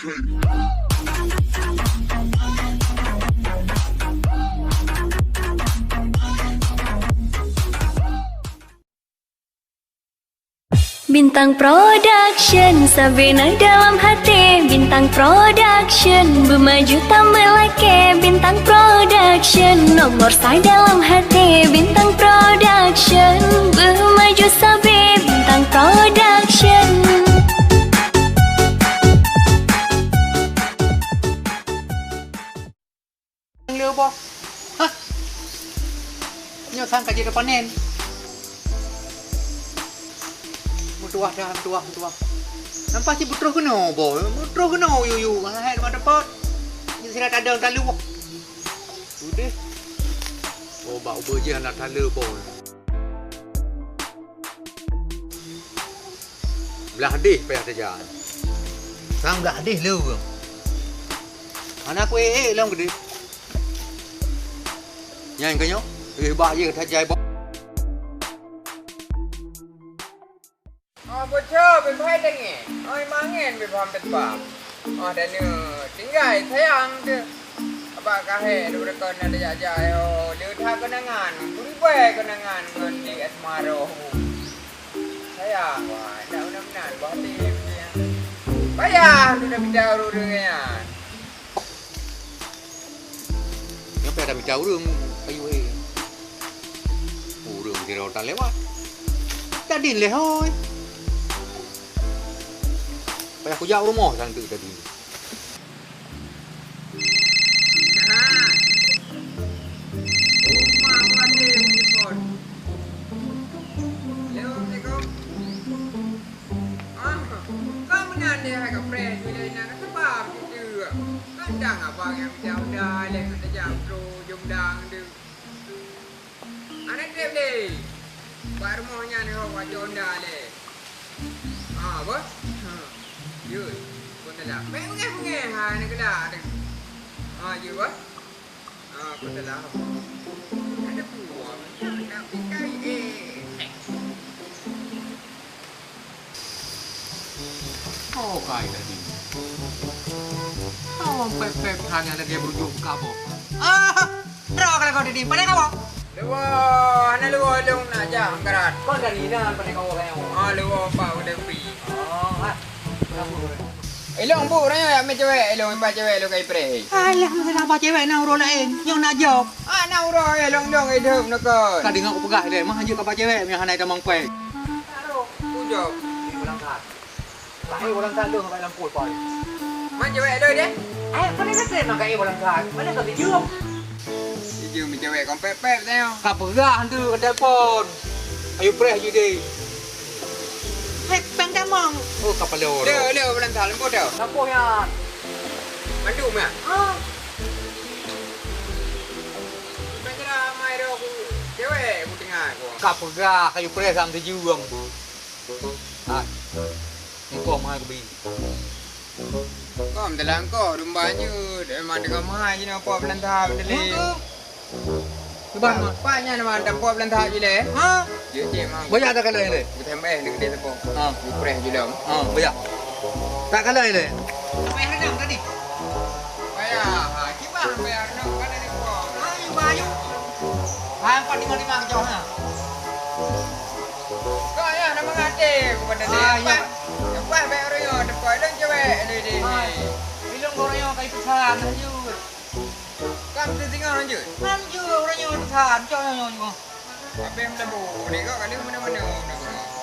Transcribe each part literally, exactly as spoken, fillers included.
Bintang Production, sabe na dalam hati. Bintang Production, beumaju tameulakee. Bintang Production, nomor sa dalam hati. Bintang Production, beumaju sabe. Bintang Production. Nyang le boh. Hah. Nyoe sang ka jeuet panen. Meutuwah dah, meutuwah, meutuwah. Nampak cit beutroh keunoe boh. Beutroh keunoe yuyu. Hai, teuma teupot. Nyoe sira tadong talu boh. Udeh. Oh, bak ubeut jih hana tale boh. Blah deh payah teuja. Sang blah deh le ureueng. Hana kuék-ék lom keudeh. Nyan ka nyoe, eh, bak ye that jai bak. Oh, bocor, beubai tangi. Oh, mangen beubai teupah. Oh, dan tinggai sayang tu. Abak kahé daripada kau nak tajak-jak, oh, le that keunangan. Beribai keunangan ngon di asmara. Sayang, wah, indak meunan-meunan, bah hati. Payah tu dah mita ureueng nyan. Nyoe payah dah mita ureueng, ayue, eh. Ureueng sidroe tan lewat. Tadin lé hôi. Payah kujak rumoh sang tu tadi. Uma buat deh telepon. Halo, assalamualaikum. Ah, ka meunan deh hai kapreh, bila inan ka sebab gitu. Kandang abang nyang udah-udah leh kata jam tu jom dang tu. Aneuk trép lé. Bak rumoh nyan ho wajah onda lé. Ha, bah? Ha. Yoi. Kon telah. Bèk beungèh-beungèh ha aneuk keuda teuh. Ha, yoi, bah? Ha, kon telah. Ada buah. Nak, nak pikai, eh. Oh, kai tadi. Oh, pep-pep hanya lagi berujung ke apa? Ah, roh kalau kau tadi, pada kau? Luwa, hana luwa lôn nak jak angkaran. Kau dari inan pada kau kayo? Ah, luwa pak udah pi. Oh, ha. Ilong bu, raya yak meh cewek, ilong ipa cewek lo kai preh. Alah, masa nak ba cewek na uroe laén, nyang nak jawab. Ah, na uroe, ilong-ilong idop nakon. Ka deungoe kupeugah ilèe, mah hanjeuet ka ba cewek, meuhana itamong pèng. Ujok. Di ulang saat. Lahé ulang saat lôn bak lampôh pai. Man cewek lôn deh? Ai, pane kata nak kai ulang saat. Mana kau dijeuem? Dijeuem cewek kong pep-pep tanya. Ka peugah tu ka telepon. Ayo preh ju deh. Hei, pèng tamong. Oh, kapalo. Lé, lé ulang saat lampôh dah. Lampôh nyan. Mandum ya? Ha. Bukan cara mai dah aku cewek aku tengah aku. Ka peugah kayu preh sam sejeuem. Ah, engkau mahai keubi. Kau meuteulangkau domba jeuet, memang teuka mahai jinoe po beulanta beuteli. Engkau. Leubah mah. Pak nyan mah dapat beulanta jileh. Ha? Jeuet cek mah. Banyak tak kalau ini? Beutembeh ni gede tepo. Ha. Dipreh julom. Ha, banyak. Tak kalau ini. Sampai renang tadi. Payah, ha, kiban payah renang kan ada kuah. Ayo, ayo. Ha, empat lima lima kejauh ha. Kau ya nama ngate kepada dia. Ah, ya. Lepas, lepas baik orang yang depan lagi cewek dia dia. Ah, ilong orang yang kai pesan lanjut. Kan mesti tinggal lanjut. Lanjut orang yang pesan, cok yang yang. Habis melebu, ni kau kali mana-mana.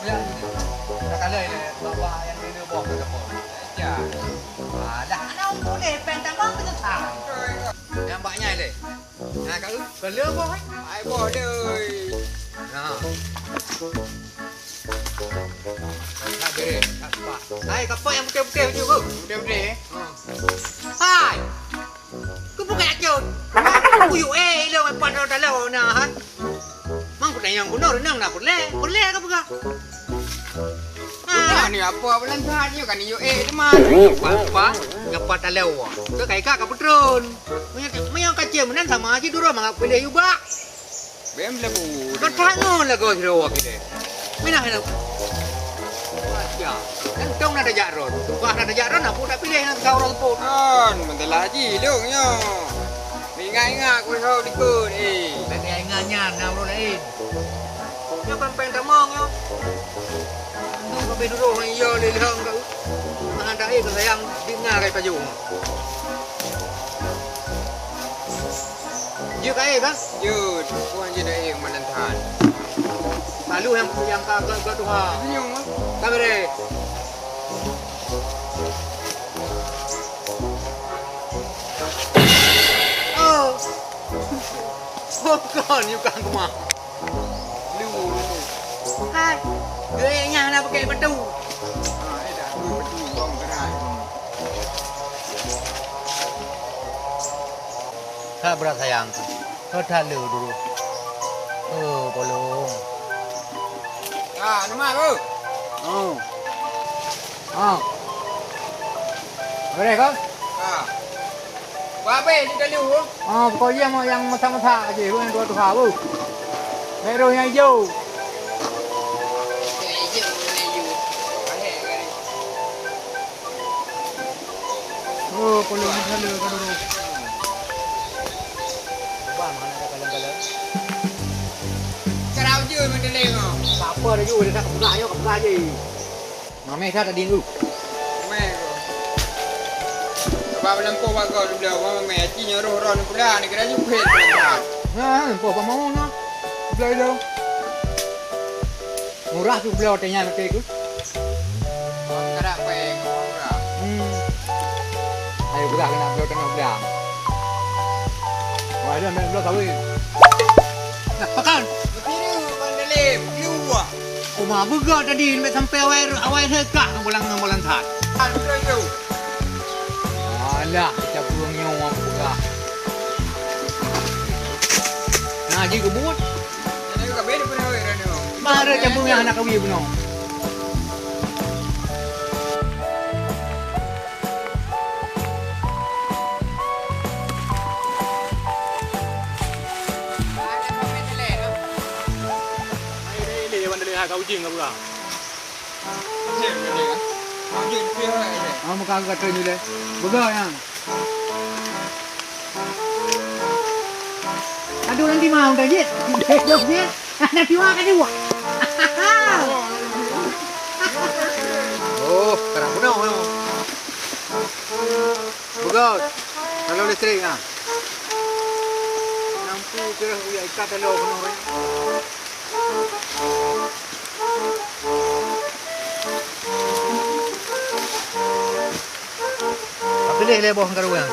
Ya. Tak kalah ile, bapak yang dulu bawah ke depan. Ya. Alah, anak aku deh, pen tambah ke tak? Yang banyak ile. Nah, kau, kalau bawah, eh? Ai bawah deh. Nah. Tak beri, tak apa. Hai, kapal yang putih-putih tu, kau. Putih-putih, eh? Ha. Hai. Keupeugah jeuet. Kuyue eh ilong eh padahai dalam na hai. Mang kutanyong bunoe reunong na peureulèe, peureulèe ka peugah. Ha. Bunoe ni apa bulan sahat nyoe kan yue eh teuma. Apa? Ngapa talau wa? Keu kai ka ka peutron. Meunyo meunyo kacé meunan sama aja durung mangat pilih yubak. Bèk meulebu. Kau tangon lagoe sidroe awak kita. Minah tu. Ya, kan tong na tajak ron. Bah na tajak ron, aku tak pilih na kau ron pun. Ron, masalah ji lôn nyoe. Ingat-ingat ku ho likot, eh. Bèk ingat nyan, na ureueng laén. Nyoe kan péng tamong nyoe. Nyoe ka beuduroh ngon iya lé lheueng ka. Meuhan dak, eh, ka sayang deungar kai pajong. Jeuet ka, eh, ka? Jeuet, puan jeuet, eh, keumandan that. Lalu nyang, nyang ka, ka, ka tuha. Senyum, ah. Ka bèrèh. Oh. Oh, kon, yue kang keumah. Lu, lu. Hai, geuék nyan hana pakai batu. Ah, eh, dah, lu batu, bawang gerai. That brat sayang. Kau that le dulu. Oh, polong. Ah, nama lu? Oh. Oh. Boleh kau? Ah. Wah, abéh di dalam, oh. Oh, pokok dia mau yang masak-masak aja, yang dua tuha, oh. Merah yang hijau. Hijau, hijau. Aneh kali. Oh, polong sana ka dulu. Bang, mana ada kaleng-kaleng? Cara uji mendeleng, oh. Apa ada juga, dia tak kepegang, ayo kepegang aja. Mameh that tadi tu. Mameh ko. Abang meulampo bak gob seublah, mameh aci nyoe roh-roh ni pula, ni kira jipet. Nah, lampo bak mau nah. Seublah tu. Murah tu seublah watèe nyan watèe tu. Orang gerak baik, orang murah. Hmm. Ayo, murah kena bloe tengah blang. Wah, dia ambil bloe kawin. Nah, pakan. Betul, Bang Dalib. Keluar. Uma beugöt tadi, sampai awai, awai sekah ngon bulan, ngon bulan that. Alah, kita burung nyoe peugah. Nah, ji kebut. Baru cabung yang anak kawin bunoe. Hai, deh, deh, Wan Deli, ha, kau jing, kau pulang. Cik, Wan Deli, ha? Kau jing, kau jing, ha, deh. Ah, muka aku kata ni, deh. Begal, ya. Aduh, nanti mau dah, Jit. Jit. Nanti mau kan, Jit. Oh, kerap penuh, ya. Begal. Kalau listrik, ha. Nampu ke, ya, ikat kalau penuh, ya. Ka piléh lé boh karu nyan.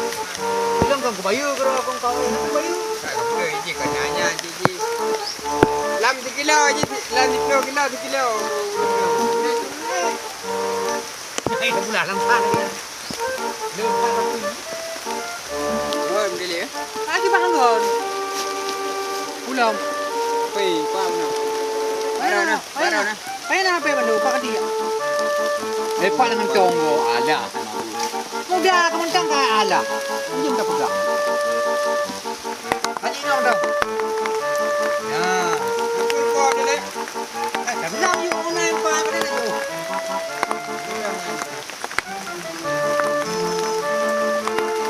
Bilang kon kubayeue karu, kon kawin, kon kubayeue. Ka kupeugah iji kon nyan, iji, iji. Lam sikilo, iji, lam siploh kilo, sikilo. Hai, dah pula lam sana dia. Lam sana tu. Oh, boleh ya? Ah, di Bangor. Pulang. Hei, Pak, mana? Mana? Mana? Mana? Payah na hapé bandum, Pak Kadi. Eh, Pak, dengan tonggo, alah. Muda, kementang ka alah. Jom dah pegang. Haji Nong dah. Ya. Betul kau, Dek. Eh, dah bilang you online, Pak, Kadi tu.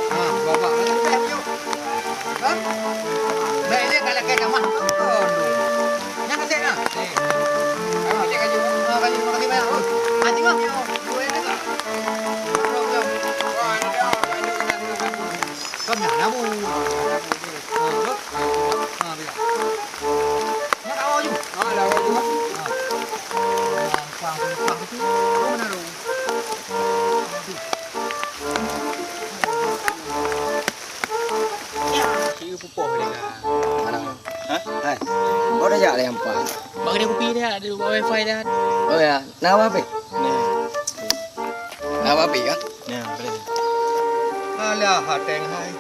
Ha, babah. Ha? Baik dia tak lakèe tamah. Nyang keutik nah. Ni. Ha, keutik kaju. Ha, kaju. Makasih banyak. Oh, ha, tengok. Dua yang dekat. Kau nak nabu. Ha, ha, biar. Nak awak ju. Ha, dah awak ju. Ha. Pang, pang, pang tu. Kau mana tu? Ci pupoh dia. Hah? Hai. Kau dah jak dah yang empat. Bak kedai kopi dah, ada wifi dah. Oh ya, nama apa? Nah. Nama apa kan? Nah, boleh. Alah, hateng hai.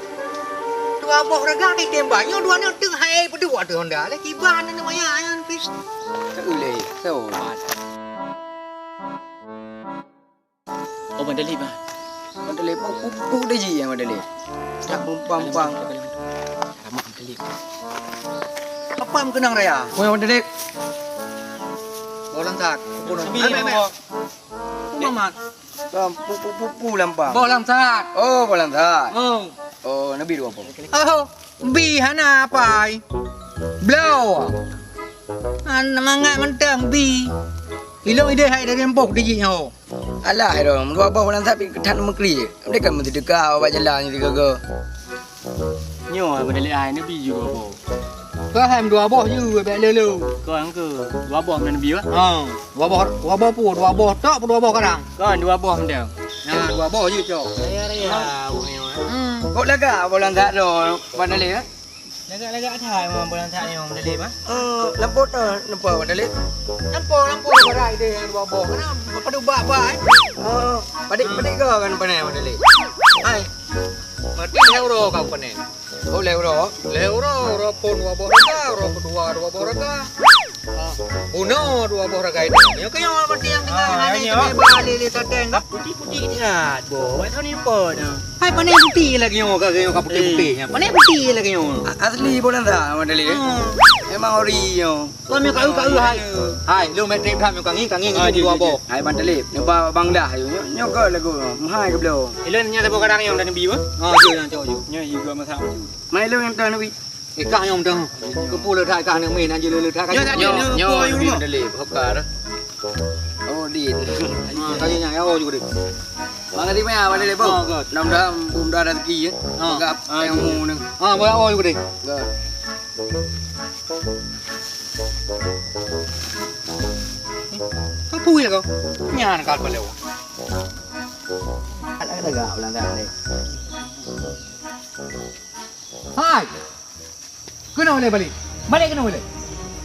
Dua boh rega di tembak. Nyoe dua nyoe teuh hai berdua tu Honda. Lagi kiban ni maya ayan pis. Tak boleh. So. Oh, Madalib, ah. Madalib, oh, pupuk dah ji ya Madalib. Tak bumpang-pang. Ramah Madalib. Apa yang kenang raya? Oh, Madalib. Bolang tak. Ambil, ambil, ambil. Mat. Lam pu, pu, pu, pu lam pang. Boh lam saat. Oh, boh lam saat. Oh. Oh, neubi dua boh. Oh, bi hana apai. Bloe. Hana mangat mantong bi. Ilong ideh hai dari empoh di jih nyoe. Alah, hai dong, dua boh boh lam saat pih that meukri. Mereka meuseudeukah bak jalan sigoe-goe. Nyoe, Abang Dalek, hai neubi ju dua boh. Kah hai dua boh ju, bèk lé-lé. Kah nyang keu dua boh meunan neubi, wah? Ha, dua boh, dua boh pu, dua boh tok, dua boh karang. Kah dua boh meunan. Nah, dua boh ju, cok. Raya-raya, boh nyoe, eh. Hmm. Kok lagak boh lam saat nyoe, Abang Dalek, eh? Lagak-lagak that, Abang, boh lam saat nyoe, Abang Dalek, mah. Eh, lampôh, eh, lampôh, Abang Dalek. Lampôh, lampôh, barai deh, dua boh. Kenapa? Padub bak-bak, eh? Oh, padit-padit ke kan panai, Abang Dalek? Hai. Mati lhèe uroe kau panai. Oh, lhèe uroe? Lhèe uroe, uroe phôn dua boh rega, uroe keudua dua boh rega. Bunoe dua boh rega itu. Nyoe keuh nyoe mati nyang teungoh. Ah, hana nyoe. Teumé ba lé-lé tateng ka. Putéh-putéh nyan, boh. Wak thon ni po nyoe. Hai, panai putéh lagèe nyoe, ka, ka putéh-putéh nyan. Panai putéh lagèe nyoe. A-, asli boh lam saat, Abang Dalek, eh? Hmm. Memang ori nyoe. Kami kau, kau, hai. Hai, lu matrep dah, kami, kami dua boh. Hai, Abang Dalek, nyoe ba Bang Dah, nyoe, nyoe ke lagu, meuhai ke belum? Ilôn nyan saboh kadang nyang dah neubi, bah? Ha, jeuet nyang cok jeuet. Nyoe juga masak. Mai ilôn nyang dah neubi. Eh, kah nyang dah. Keupeue le that kah neubi, nan jeuet le that. Nyoe, nyoe, nyoe, Abang Dalek, bukar. Oh, di. Ha, kali nyang, ya, oh, juga deh. Makasih banyak, Abang Dalek, bro. Ha, good. Mudah-mudahan, mudah-mudahan rezeki, ya. Ha. Peugah, ha, yang mau ni. Ha, boleh, oh, juga deh. Good. Kau pui lah kau. Nyan kau balik. Ada ada gak belakang ni. Hai. Keunoe lé balik. Balik keunoe lé.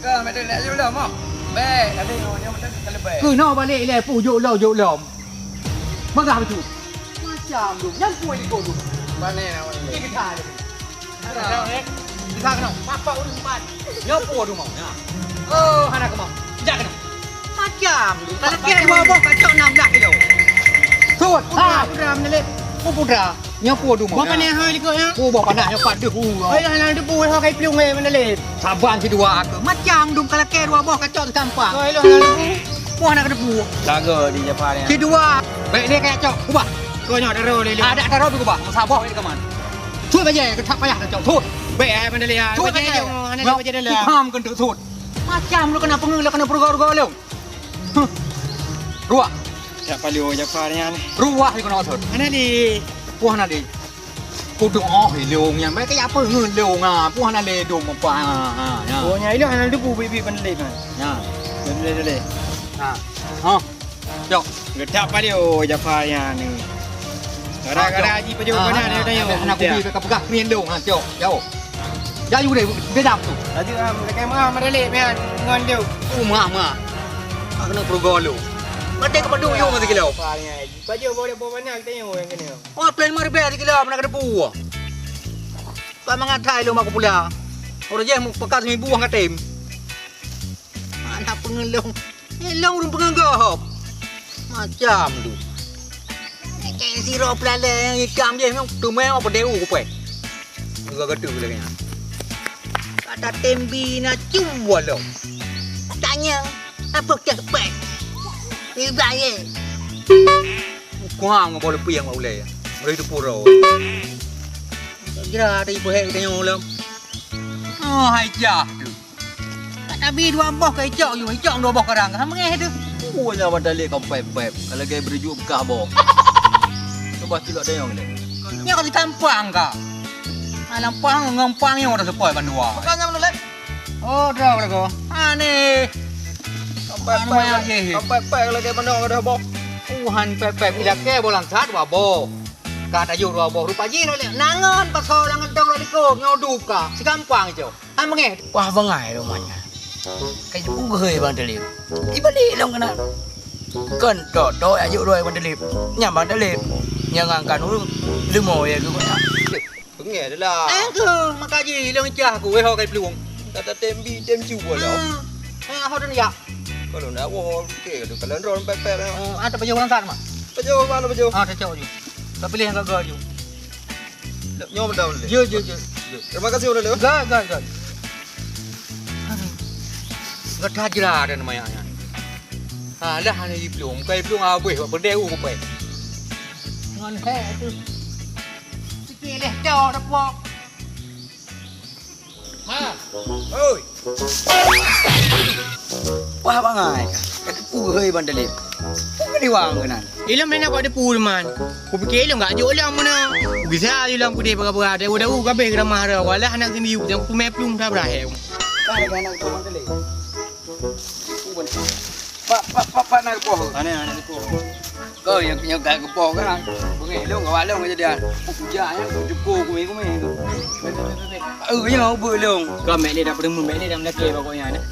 Ka, meuteuk laju lom, oh. Bèk, tapi nyoe, nyoe meuteuk ka leubeh. Keunoe balik lé, pu jok lom, jok lom. Peugah beutôi. Macam tu. Nyang pui di kodu. Pane nama ni? Kita ada. Kita kena. Papa urus empat. Nyoe pu duma. Ya. Oh, hana kemau. Jak kena. Macam tu. Kalau kira dua boh kacok enam belas kilo. Sut. Ha, putra menelit. Pu putra. Nyoe pu duma. Bukan yang hai likot ya. Pu boh panas nyoe pat deuh. Hai lah, hana debu, hai kai plueng, hai menelit. Saban si dua aku. Macam dum kalau kira dua boh kacok sekampang. Hai lah, hana debu. Wah, nak debu. Laga di Jafar ya. Si dua. Baik dia kacok. Ubah. Kau nyoe daro lele. Ada daro bi ubah. Saboh di kaman. Sut bajai, keutak payah kacok. Sut. Baik, hai menelit. Sut bajai. Hana bajai dalam. Paham kentut sut. Macam lu kena pengeulak, kena peruga-ruga lu. Huh. Ruah. Jak palu Jafar nyan. Ruah di kena sut. Hana lé. Wah, hana lé. Kudu oh ilong nyan. Baik kaya apa ilong ha. Wah, hana lé dum apa ha. Ha, ya. Oh, nya ilong hana debu bibit pan lé kan. Ya. Lé, lé, lé. Ha. Ha. Cok. Getak palu Jafar nyan ni. Gara-gara Haji Pajoh mana dia tanya. Anak kubi ka peugah kering dong ha, cok. Jauh. Jauh deh, bedam tu. Tadi ah, mereka mah merelik meh ngon dia. Oh, mah, mah. Aku nak perugol lu. Mati ke padung yung sikilo. Pajoh boleh bawa mana kita yang orang kena. Oh, plan mah rebeh sikilo, mana kena buah. Pak mangat hai lu mak pula. Orang je mau pekat semi buah ngatem. Anak pengelong. Elong ureueng peungeugah hop. Macam tu. Cek sirop lalée nyang itam jih, memang teumé apa deu kupai. Geuga gatu lagée nyan. Kata tembi na cuba lo. Tanya, apa kepek? Ibaye. Kuang ngon boh leupie ngon ulée. Mulai tu pura. Kira ada ibu hek tanya ulam. Oh, hai jah tu. Tak tabi dua boh ka icok yue, icok dua boh karang. Ha mengeh tu. Oh, nyawa dalek kau pep-pep. Kalau gaya berjuk bekah boh. Coba cilok dayong ni. Nyoe ka sikampang ka. Ha, lampang ngon pang nyoe dah sepoi bandua. Bukan nyawa dalek. Oh, dah lagu. Ha ni. Kau pep-pep. Kau pep-pep kalau gaya bandua dah boh. Tuhan pep-pep. Ilakée bolang saat dua boh. Ka tajok dua boh rupa jih nolak. Nangon pasal lam gedong lam likot nyoe duka. Sikampang icok. Hana mengeh. Wah, bangai lom nyan. Kai pugeuhôi Bang Talib. Ibalik lom keunan. Kon tok-tok jak juk droe Bang Talib. Nyan Bang Talib. Nyang ngangkan ureueng leumo ya geuh. Beungéh dah lah. Aku maka ji lôn cah aku wéh ho kai plueng. Kata tembi tem cuba lah. Hmm. Eh, ho dan ya. Kalau nak wah, okey, kalau ron pepet. Oh, ada pajoh urang tan mah. Pajoh mana pajoh? Ah, cocok ju. Tak pilih yang gagal ju. Nyoe beutôi lé. Jeuet, jeuet, jeuet. Terima kasih udah lé. Gai, gai, gai. Aduh. Enggak tajra dan mayaknya. Alah, hana jiplueng. Bukan jiplueng, habéh bak peudeh u kupai. Ngon hék tu. Sikit leh cok dapok. Ha. Oi. Wah, bangai. Ka teupeu hei Bang Talib. Peue ka diwang keunan? Ilôn meunan kok teupeu, Man. Kupike ilôn gak jok lom meunan. Bisa ilôn pudeh peugah-peugah, dawa-dawa kabeh geura mahra. Walah aneuk sendiri, nyang peutumé plueng tabra hék. Ka lagèe aneuk Bang Talib. Pak, pak, pak, pak, na geupoh. Pane, pane geupoh. Kau nyang, nyang ka geupoh kan? Bungé lông, awak lông jadi ah. Ujak nyang cukup kumé-kumé. Eh, nyoe ubeuek lông. Kau mek lé dah peureumeun, mek lé dah meulakèe bak gobnyan, eh.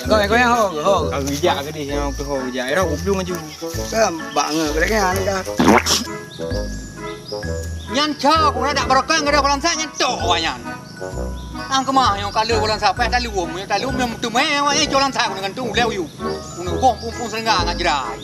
Kau, kau nyang ho, ho. Kau ijak ke deh, nyang keu ho ijak. Ira ublueng aju. Kan bak nge, lagèe nyan ka. Nyan cok, udah dak barokah, enggak ada balansa, nyan tok awak nyan. Nang keumah nyang ka lheueh bulan sapai, talu, nyang talu, nyang meuteumé, awak nyan jualan sa, ngon tu, ulèe uyu. Ngon boh pung-pung seureuga ngat jrai.